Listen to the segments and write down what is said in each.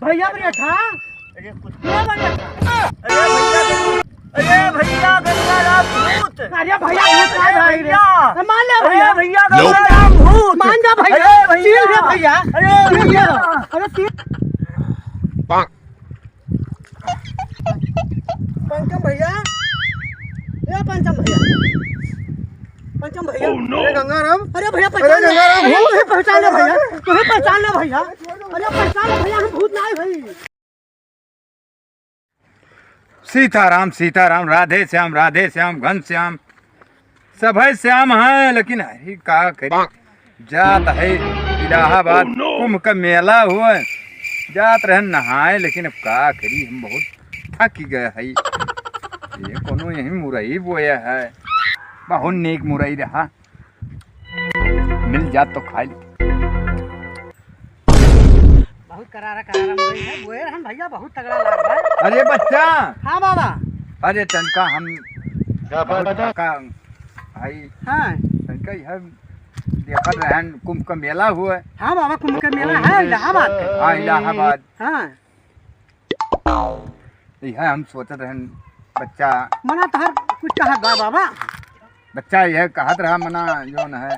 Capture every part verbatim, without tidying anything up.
भैया बरिया था। अरे कुछ ये बरिया था। अरे भैया, अरे भैया गंगाराम भूत। अरे भैया भूत ना अरे भाई रे। भैया। मान ले अरे भैया। भैया गंगाराम भूत। मान जा भैया। अरे भैया। चीर दे भैया। अरे चीर दे। भैया। अरे चीर। पंचम भैया, ए पंचम भैया, पंचम भैया। Oh, no! अरे गंगाराम, अरे भैया अरे पहचान ले, गंगाराम, अरे भूत। तू ही पहचान ले भैया, तू ही पहचान ले भैया, अरे पहचान ले भैया, हम भूत ना है भाई। सीताराम, सीताराम, राधे श्याम, राधे श्याम, घनश्याम, सभे श्याम हैं, लेकिन हरी का करी? जात है इलाहाबाद। Oh, no! कुंभ का मेला हुआ, जात रहन नहाए, लेकिन अब का करी, हम बहुत थक गए है। ये कोनो यही मुरई बोया है, बहुत नीक मुरई रहा, मिल जात तो खाई। बहुत करारा करारा मुरई है, बोए रहन भैया, बहुत तगड़ा लाग बा। अरे बच्चा। हाँ बाबा। अरे तनका हम बहुत थका भाई। हाँ। तनका यह देखत रहन कुंभ का मेला हुआ। हाँ बाबा, कुंभ का मेला है इलाहाबाद का। हाँ, इलाहाबाद। हाँ। यह हम सोचत रहन बच्चा। मना तहर कुछ कहत बा बाबा। बच्चा यह कहत रहा मना जौन है।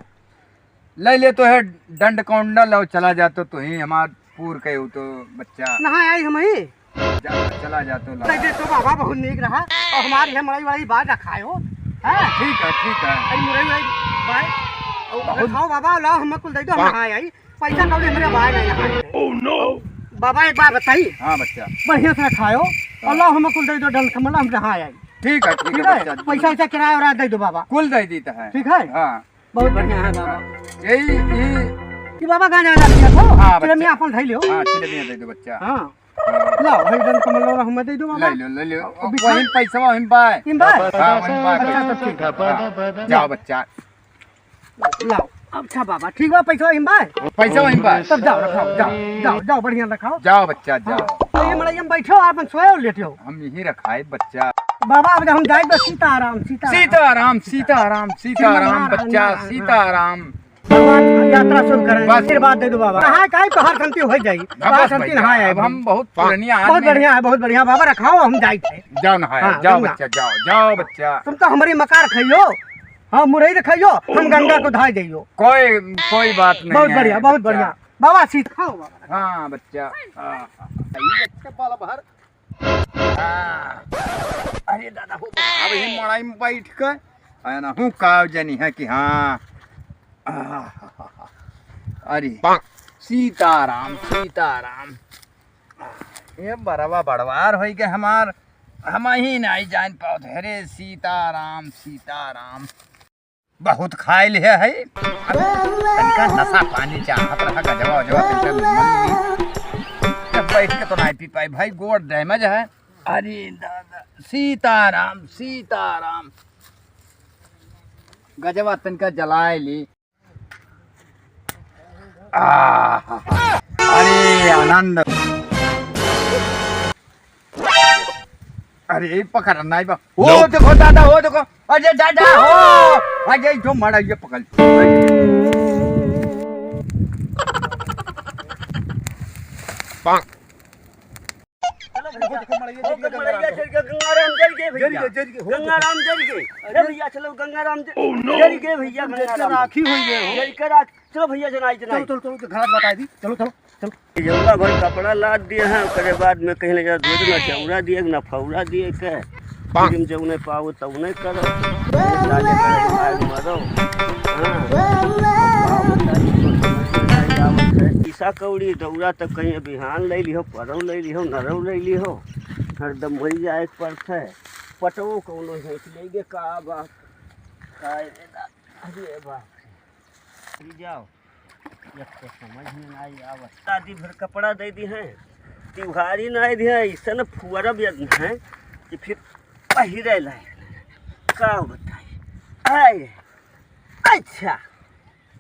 ले ले तो है डंड कौंडल और चला जा तो तुही हमार पूर के हो तो बच्चा। नहा आई हम ही। जा, चला जा तो ला। दे दे तो बाबा बहुत नीक रहा। और हमारी है मड़ई वड़ई बाज रखाए हो। हाँ? ठीक है, ठीक है। आई मुरई वड़ई बाज। और बहुत रखाओ बाबा, लाओ हम कुल दे दो, हम हाँ। नहा आई। पैसा कौड़ी हमरे बाज नहीं नहा आई। Oh, no! बाबा एक बात बताई। हाँ बच्चा। बढ़िया से रखाओ। हाँ। और लाओ हम कुल दे दो डंड कमला, हम नहा आई। ठीक है, ठीक है ठीक है? बच्चा। पैसा वैसा किराया उराया दे दो बाबा। कुल दे देता है। ठीक है? हाँ। बहुत बढ़िया है बाबा। यही, यही। कि बाबा गांजा वाला पिया था, हाँ, बच्चा। चिलमिया अपन धइ लियो। हाँ, चिलमिया दे दो बच्चा। हाँ। लाओ, भाई डंड कमला वाला हमें दे दो बाबा। ले लो, ले लो। अब वही पैसा वही बाय। इन बाय? हाँ, वही बाय। अच्छा, तो ठीक है। हाँ, जाओ बच्चा। लाओ। अच्छा बाबा, ठीक बा, पैसा वही बाय? पैसा वही बाय। तब जाओ, रखाओ, जाओ, जाओ, जाओ, बढ़िया रखाओ। जाओ बच्चा, जाओ। हाँ, तो ये मड़ई में बैठो, आप सोए लेटे हो। हम यही रखाए बच्चा। बाबा, अब हम जाए तो सीताराम, सीताराम। सीताराम, सीताराम, सीताराम, सीताराम, बच्चा, हाँ, हाँ। सीताराम। भगवान यात्रा शुभ करें, बस। आशीर्वाद दे दो बाबा। हाँ, काहे तो हर शांति हो जाई। हाँ, तो हर बस शांति भैया, नहाए अब आए। हम बहुत हाँ, पुरनिया बहुत आदमी बढ़िया हैं। है, बहुत बढ़िया। बाबा रखाओ, हम जाए थे। जाओ नहाए, हाँ, जाओ गंगा। बच्चा, जाओ, जाओ बच्चा। तुम तो हमारी मकार खाइयो, हाँ, मुरई खाइयो, हम गंगा को धाय जाइयो। कोई, कोई बात नहीं बहुत है, बढ़िया, बहुत बच्चा। बढ़िया। बाबा सीत खाओ बाबा। हाँ, बच्चा। हाँ। ये अच्छा पाला बाहर। हाँ। अरे दादा हो, अब ही मड़ई में बैठ के, आया ना हूँ, का जनी है कि हाँ। आह, अरे, सीताराम, सीताराम। ये बरवा बड़वार होई के हमार, हम ही नहीं जान पावत। अरे सीताराम, सीताराम। बहुत खाए ले है। अब तनिका नशा पानी चाहत रहा, गजवा उजवा तनिका निमन ली। जब बैठ के तो नहीं पी पाई भाई, गोड़ डैमेज है। अरे दादा, सीताराम, सीताराम। गजवा तनिका जलाए ली। आह, अरे आनंद। अरे पकड़ नहीं बा। ओ देखो दादा, ओ देखो। अरे दादा हो। अरे जो मड़ा ये पकड़। पाक। चलो भैया। ओ, गंगाराम जल गए भैया। जल गए, जल गए। गंगाराम जल गए। अरे भैया, चलो गंगाराम जल, Oh, no! जल गए भैया, जल के गंगाराम। राखी हो गए हो। जल के राख-, चलो भैया, जनाई, जनाई। चलो, चलो, चलो, घर बता दी। चलो, चलो, चलो। जौना भर कपड़ा लाद दिए हैं, ओकरे बाद में कहीं ले जा, धोए ना चौरा दिए, ना फौरा दिए के। पाक। लेकिन जौने पाओ, तौने करो। साले करे, भाई मरो। हाँ। पैसा कौड़ी दौरा तक कहीं बिहान ले लिहो, परौ ले लिहो, नरौ ले लिहो। हरदम वही जाए के पड़त है। पटवो कौनो हेंच लेगे का बा? काय रे दा-, अरे बाप रे। ई जाओ। एक तो समझ में ना आई आवत। शादी भर कपड़ा दे दी हैं। त्योहारी ना आई दी हैं। ऐसन फुअरब यदि हैं कि फिर पहिरे लायक नहीं। का बताई? आए। अच्छा।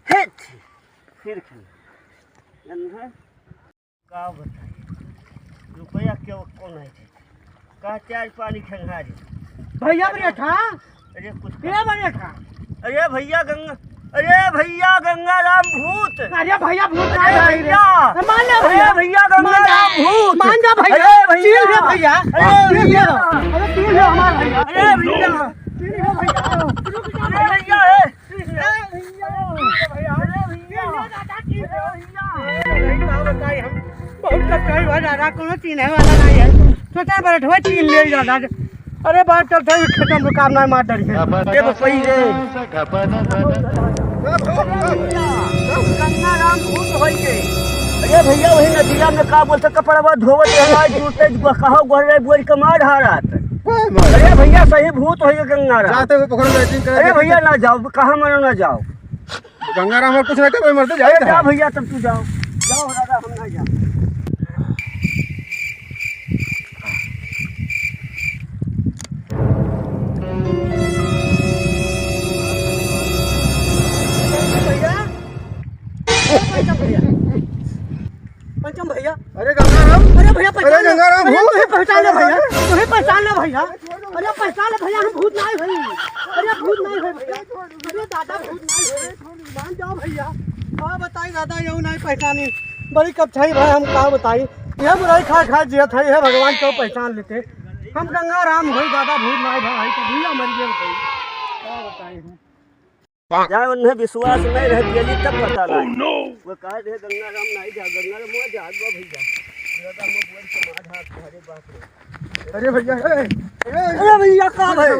हे थी। फिर खेल। जन है। का बताई, रुपया के कौन है जी? का चार पानी खंगारी। भैया बड़े था? अरे कुछ ए बड़े था? अरे भैया गंगा, अरे भैया गंगाराम भूत। अरे भैया भूत ना अरे भाई रे। भैया। मान ले भैया। अरे भैया गंगाराम भूत। अंजा भैया, अरे भैया। चीन है भैया। अरे भैया। अरे चीन है हमारा भैया। अरे भैया। चीन है भैया। अरे भैया, ए। अरे भैया। अरे भैया। अरे भैया, का बताई हम? बहुत कष्ट है भाई दादा, कोनो चीन्हे वाला नहीं है। सोचा बरठवा चीन ले दादा। अरे बात चलते हुए खेतम में काम ना मार डर के। ए बपई रे। गंगाराम भूत होई के। अरे भैया, वही नदिया में का बोलते कपड़वा धोवत रहला, जूते कहो गोहरे बोर के मार हारात। अरे भैया, सही भूत होई के गंगाराम। जाते हुए पोखर में लैट्रिन करे अरे भैया, ना जाओ, कहाँ मनो ना जाओ। गंगाराम और कुछ ना करे, मरते जाए अरे जा था। भैया, तब तू जाओ। जाओ दादा, हम ना जाओ। भैया, पंचम भैया, पंचम भैया। अरे गंगाराम। अरे भैया, अरे पहचान लो। गंगाराम, अरे भूत। भैया, पहचान लो भैया। अरे पहचान लो भैया, हम भूत नाहीं होई। अरे भूत नाहीं होई भैया। अरे दादा, भूत नाहीं होई। मान जाओ भैया। का बताई दादा, यहू नाहीं पहचानी। बड़ी कपछाई भाई, हम का बताई। यह बुराई खा खा जियत है, यह भगवान को पहचान लेते। हम गंगाराम होई दादा, भूत नाहीं भाई, तो भैया मर गए भाई। का बताई हम। जहाँ उन्हें विश्वास नहीं रह गेली तब पता लागे। वो कहा दे गंगाराम नहीं जा, गंगाराम वो जा, वो भैया। गंगाराम वो बोल के मार हाथ, अरे बाप रे। अरे भैया, ए, ए, अरे भैया, का भाई?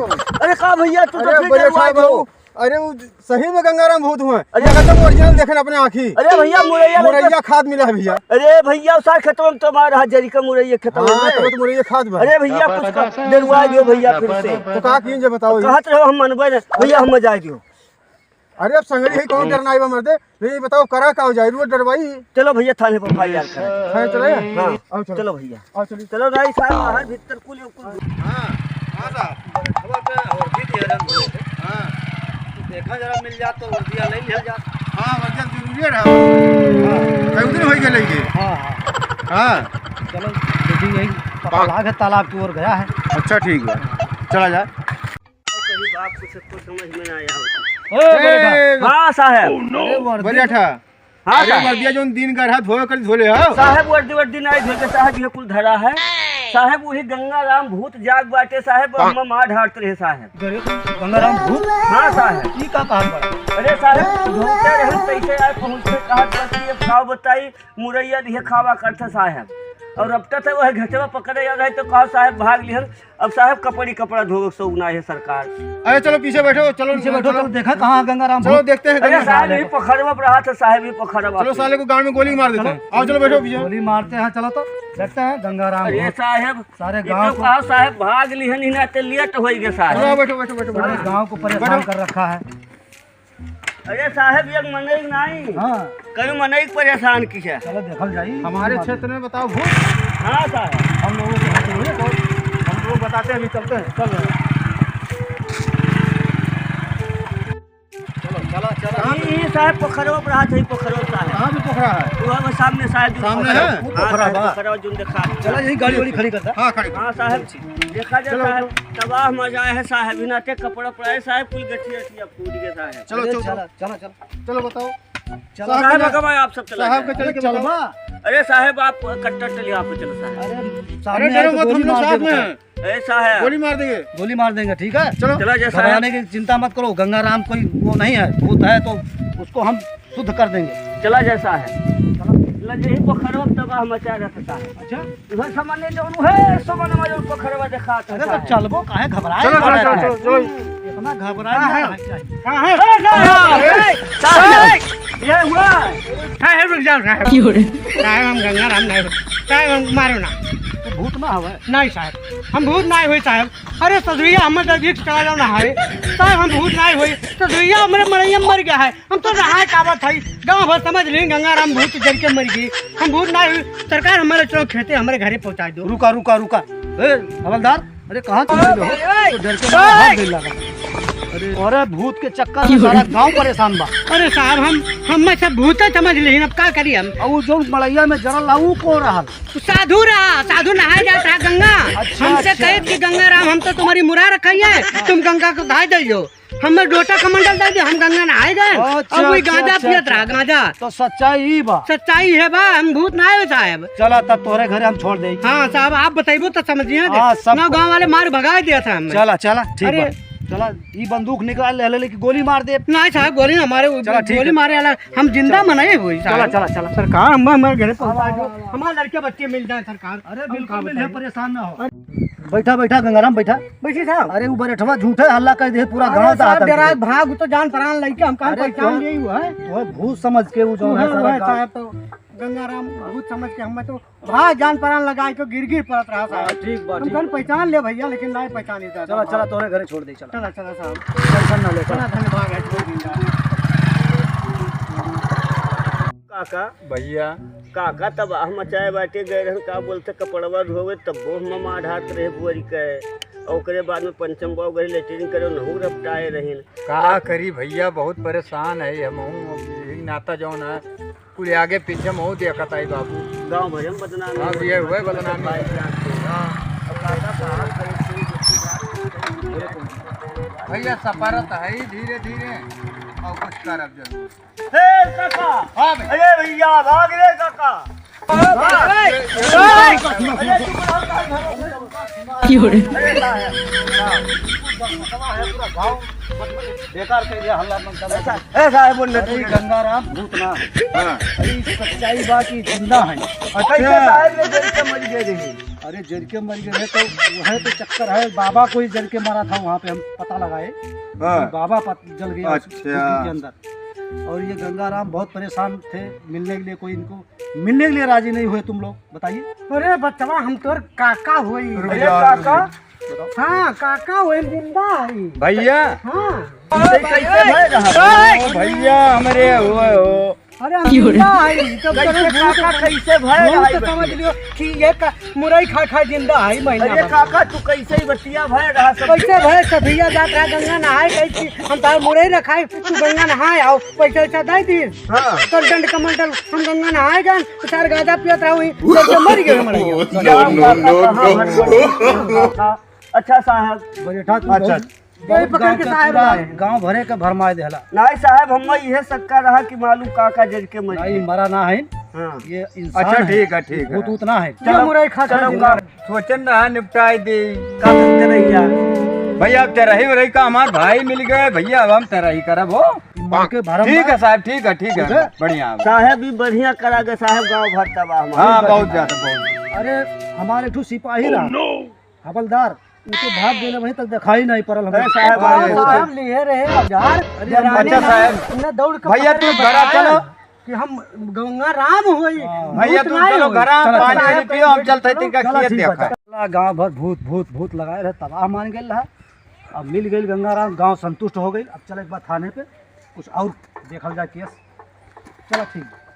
अरे का भैया, तू तो अरे फिर बड़े डरवा साहब दो। हो। अरे वो सही में गंगाराम भूत हुए। अरे ये एकदम ओरिजिनल देखे अपने आँखी। अरे भैया, मुरैया लगे। मुरैया खाद मिला है भैया। अरे भैया, सार खेतवा में तो मार हाथ जरी का मुरैया खेतवा हाँ, में। तो, तो मुरैया खाद बा। अरे भैया, कुछ का डरवा दो भैया फिर से। तो का कीन जे बताओ ये। कहत रहो हम मनबे न, भैया हम जाए दियो। अरे अब संगरी है, कौन डरना है बा मर्दे? नहीं बताओ, करा का हो जाए, रोज डरवाई। चलो भैया, थाने पर एफ आई आर करें। थाने चले? हाँ, आओ चलो। चलो भैया। आओ चलो। चलो भाई साहब, बाहर भीतर कुल, कुल। हाँ, हाँ साहब। खबर पे और भी दे रहे हैं। हाँ। तो देखा जरा मिल जात तो वर्दिया ले लिया जात। हाँ, वर्दिया जरूरी है। हाँ। कई दिन हो गए लेके। हाँ, हाँ। हाँ। चलो, देखी यही पता लाग है, तालाब की ओर गया है। अच्छा, ठीक है। चला जाए। सही बात, कुछ तो समझ में ना आया हो। ए, ए, हाँ, साहब। अरे, वर्दी बढ़िया था। हाँ, अरे, साहब। वर्दिया जोन दिन गढ़ा धोए कर धोले हो। साहब, वर्दी, वर्दी नहीं धोए के, साहब, ये कुल धरा है। साहब, वही गंगाराम भूत जाग बाटे, साहब, हम मार ढारत रहे, साहब। गंगाराम भूत? हाँ, साहब। ई का कहत बा? अरे, साहब, धोते रहे, तैसे आए, पहुँच के कहत बा कि अब का बताई, मुरैया दिहे खावा करते, साहब। और अब तक वह घेचवा पकड़े आ रहे, तो कहा, साहब, भाग लिहन। अब साहब कपड़ी कपड़ा धोवे के सौना है सरकार। अरे चलो पीछे बैठो, चलो पीछे बैठो, चलो। चलो देखा कहाँ गंगाराम चलो भूत। देखते हैं अरे गंगा। साहब, ये पोखरवा पर हाथ है साहब, ये पोखरवा चलो पे। साले को गांड में गोली मार देते चलो। हैं। आओ चलो बैठो पीछे। गोली मारते हैं, चलो तो देखते हैं गंगाराम अरे भूत। साहब, सारे ये गांव तो को कहा साहब भाग लिहन ही ना ते लेट होई गए साहब। चलो बैठो, बैठो, बैठो, सारे बैठो। गांव को परेशान बैठो। कर रखा है। अरे साहब, एक मनई नहीं, हाँ। कई मनई परेशान की है। चलो देखल जाई। हमारे क्षेत्र में बताओ भूत। हाँ साहब। हम लोगों को हम लोग बताते हैं, अभी चलते हैं, चल रहे हैं। चलो, चला, चला। ई, ई साहब पोखरवा पर हाथ है, पोखरवा साहब। कहाँ पे पोखरा है? वो, वो सामने साहब जो सामने पोखरवा। है? वो हाँ, पोखरा साहब, बा? पोखरवा जो देखा। चला, यही गाड़ी वाड़ी खड़ी करता। हाँ, खड़ी कर। हाँ साहब, देखा जाए चलो, साहब, चलो। तबाह मजा है साहब, इनाते कपड़ा पड़ा है साहब, कुल गठिया गठिया फूट गया साहब। चलो, अरे चलो, चला, चलो। चला, चला। चलो बताओ। चलो, साहब साहब, के अगवा आप सब चला साहब जाए। के चल के चलबा। बताओ। अरे साहब, आप कट्टर चलिए, आप चलो साहब। अरे, अरे, सामने आए डरो तो मत, गोली हम लोग मार साथ देंगे। में हैं। अरे साहब। गोली मार देंगे। गोली मार देंगे, ठीक है? चलो। चला जाए साहब। घबराने की चिंता मत करो, गंगाराम कोई वो नहीं है, भूत है तो उसको हम शुद्ध कर देंगे। चला जाए साहब। चला। चला जाए, यही पोखरवा तबाह मचा रहता साहब। अच्छा। उहे सामने जौन, उहे सामने में जौन पोखरवा देखात है अरे तो साहब। चलबो काहे घबराए चलो, चलो, पड़े चलो, हैं? चलो, चलो। इतना घबराए हाँ, ना हाँ। रहना चाहिए। हाँ, हाँ। अरे, साहब, साहब, ये हुआ। साहब, रुक जाओ, साहब। क्यों रे? साहब, हम गंगाराम नहीं हो। साहब, हम मारो ना। तो भूत ना हवे। नहीं, साहब। हम भूत नहीं होई, साहब। अरे, ससुरिया, हम तो रिक्स चला जाओ ना है। साहब, हम भूत नहीं होई। ससुरिया, हमरे मड़ैया मर गया है। हम तो रहा कावत हई, गाँव भर समझ ली गंगाराम भूत जर के मर गई। हम भूत ना हुई, सरकार हमारे चलो खेते हमारे घरे पहुँचा दो। रुका, रुका, रुका। ए, हवलदार, अरे कहाँ चल रहे हो? तो डर के मारे भाग गई लगा। अरे भूत के चक्कर में सारा गाँव परेशान बा। अरे साहब, हम, हम सब भूते समझ लिहिन, अब का करी हम? और वो जो मड़ैया में जरल रहा, वो कौन रहा? साधु रहा, साधु नहाए जात रहा गंगा। अच्छा, हमसे अच्छा। कहे कि गंगा राम, हम तो तुम्हारी मुरा रखा है, तुम गंगा को नहाए जाइयो। हमें लोटा कमंडल दे दे, हम गंगा नहाए गए। अच्छा, अब वही अच्छा, गांजा अच्छा, पियत रहा, अच्छा। गांजा। तो सच्चाई ई बा। सच्चाई है बा, हम भूत ना है साहब। चला तब तोहरे घरे हम छोड़ देई। हाँ साहब, आप बताइबो तो समझिए दे। हाँ, सब ना गाँव वाले मार भगाए दिया था हमें। चला, चला, ठीक अरे। बा। चला, ई बंदूक निकाल ले, ले, ले कि गोली मार दे। नहीं साहब, गोली ना मारे, वो चला, ठीक गोली है। मारे वाला हम जिंदा चला। मनाए हुए चला, साहब। चला, चला। सरकार, हम हमारे घरे पहुंचा दो, हमारे लड़के बच्चे मिल जाए सरकार। अरे हम बिल्कुल कहाँ मिल जाए, बताएं? परेशान ना हो। बैठा, बैठा, गंगाराम, बैठा। बैठी साहब। अरे, उ बरेठवा झूठे हल्ला कर दे, पूरा अरे गाँव साहब, दहाड़ कर डरात दे। भाग, उ तो जान प्राण लइके हम कहाँ अरे, पहचान तू, लिए हुआ है। तू भूत समझ के उ जो है हुआ सारा है गाँव। साहब, तो गंगाराम भूत समझ के हमें तो भाग जान प्राण लगाए के गिर गिर पड़त रहा साहब। हाँ, ठीक बा, हम ठीक। कौन पहचान ले भैया, लेकिन नहीं पहचानी था। चला, चला, तोरे घरे छोड़ दे, चला। चला, चला साहब। टेंशन ना ले, चला। चला, धन्यवाद है, छोड़ दीजिए। काका, भैया। काका तबाह मचाए बाटे, गए रहन का बोलते कपड़वा धोवे, तब वो हम मार ढात रहे बुअरी के। और ओकरे बाद में पंचम बाबू गए लेटरिन करे, नहू रपटाए रहिन। का करी भैया, बहुत परेशान है हमहू। अब यही नाता जौन है, कुल आगे पीछे महू देखत आई बाबू। गाँव भर में बदनामी अब ये होत हुए बा। बदनामी। भाई जान के। हाँ। अब काका बाहर करे से भैया सफरत है ही धीरे धीरे, और कुछ करब जरूर। ए, काका! हाँ भाई। अरे भैया, भाग रे काका! की हो रे? बेकार कर दिया हल्ला, मन कर। ए साहब, बोल अरे, गंगाराम भूत ना। हाँ। अरे, सच्चाई बा कि जिंदा है। अच्छा। कैसे साहब, ये जल के मर गए रहे? अरे, जल के मर गए रहे तो वह तो चक्कर है, बाबा कोई जल के मरा था, वहाँ पे हम पता लगाए। हाँ। बाबा पत-, जल गया उस अच्छा। कुटी के अंदर। और ये गंगाराम बहुत परेशान थे, मिलने के लिए कोई इनको, मिलने के लिए राजी नहीं हुए तुम लोग, बताइए। अरे बचवा, हम तोर काका होई। रुक अरे जा, काका? रुक जा। हाँ, काका होई, जिंदा है। भैया? हाँ। कैसे, कैसे भय रहा? ओ भैया, हमरे हुए हो। अरे हम जिंदा है, तब कैसे तोरे भूत काका, कैसे भय रहा भूत है समझ बच्चे? लियो कि ये का मुरई खा खा जिंदा है महीना अरे भर। काका, तू कैसे ही बतिया भय रहा सब? कैसे भय? सभिया जात रहा गंगा नहाए, कही कि हम तार मुरई रखाए, तू गंगा नहाए आओ, पैसा वैसा दे दी। हाँ। कंडल कमंडल हम गंगा नहाए जान, तो सार गांजा पियत रहा, वही जल के मर गए हमारे यहाँ। No, no, no, no। अच्छा साहब। बैठा तू अच्छा। बहुत यही पकड़ के गाँव के साहब पूरा लाए। गाँव भरे के भरमाए देहला। नहीं साहब, हम इहे शक्का रहा कि मालूम का का जल के मर नहीं, गए। मरा ना है। हाँ। ये इंसान अच्छा, है। ठीक है, ठीक है। भूत उतना है। चलो, मुरई खा चलो, खा का सोचन रहा निपटाए दे। का करते रहिया? भैया, अब तेरही उरही का हमार भाई मिल गए भैया, अब हम तेरही करब हो। मन के भरम ठीक बा। है साहब, ठीक है, ठीक है, ठीक है। बढ़िया। साहब भी बढ़िया करा गए साहब, गाँव भर तबाह हमार। हाँ, बहुत ज्यादा, बहुत। अरे, हमारे ठू सिपाही रहा। हवलदार, उ तो भाग गए, वहीं तक दिखाई नहीं पड़ल हमरे। अरे साहब, हाँ, अरे साहब, लिए रहे औजार, अरे डराने अच्छा ना, साहब। उन्हें दौड़ के भैया, पकड़े तू घरा बताया चलो। कि हम गंगा राम होई, हाँ। भैया, भूत तू नाई चलो होई। घरा, चलो, पानी चलो। वानी पियो, हम चलते हैं, तिनका चलो, खेत ठीक बा, देखा। चलो। गाँव भर भूत, भूत, भूत लगाए रहे, तबाह मान गए रहा। अब मिल गए गंगा राम, गाँव संतुष्ट हो गई। अब चले एक बार थाने पे, कुछ और देखल जाए केस। चलो, ठीक बा।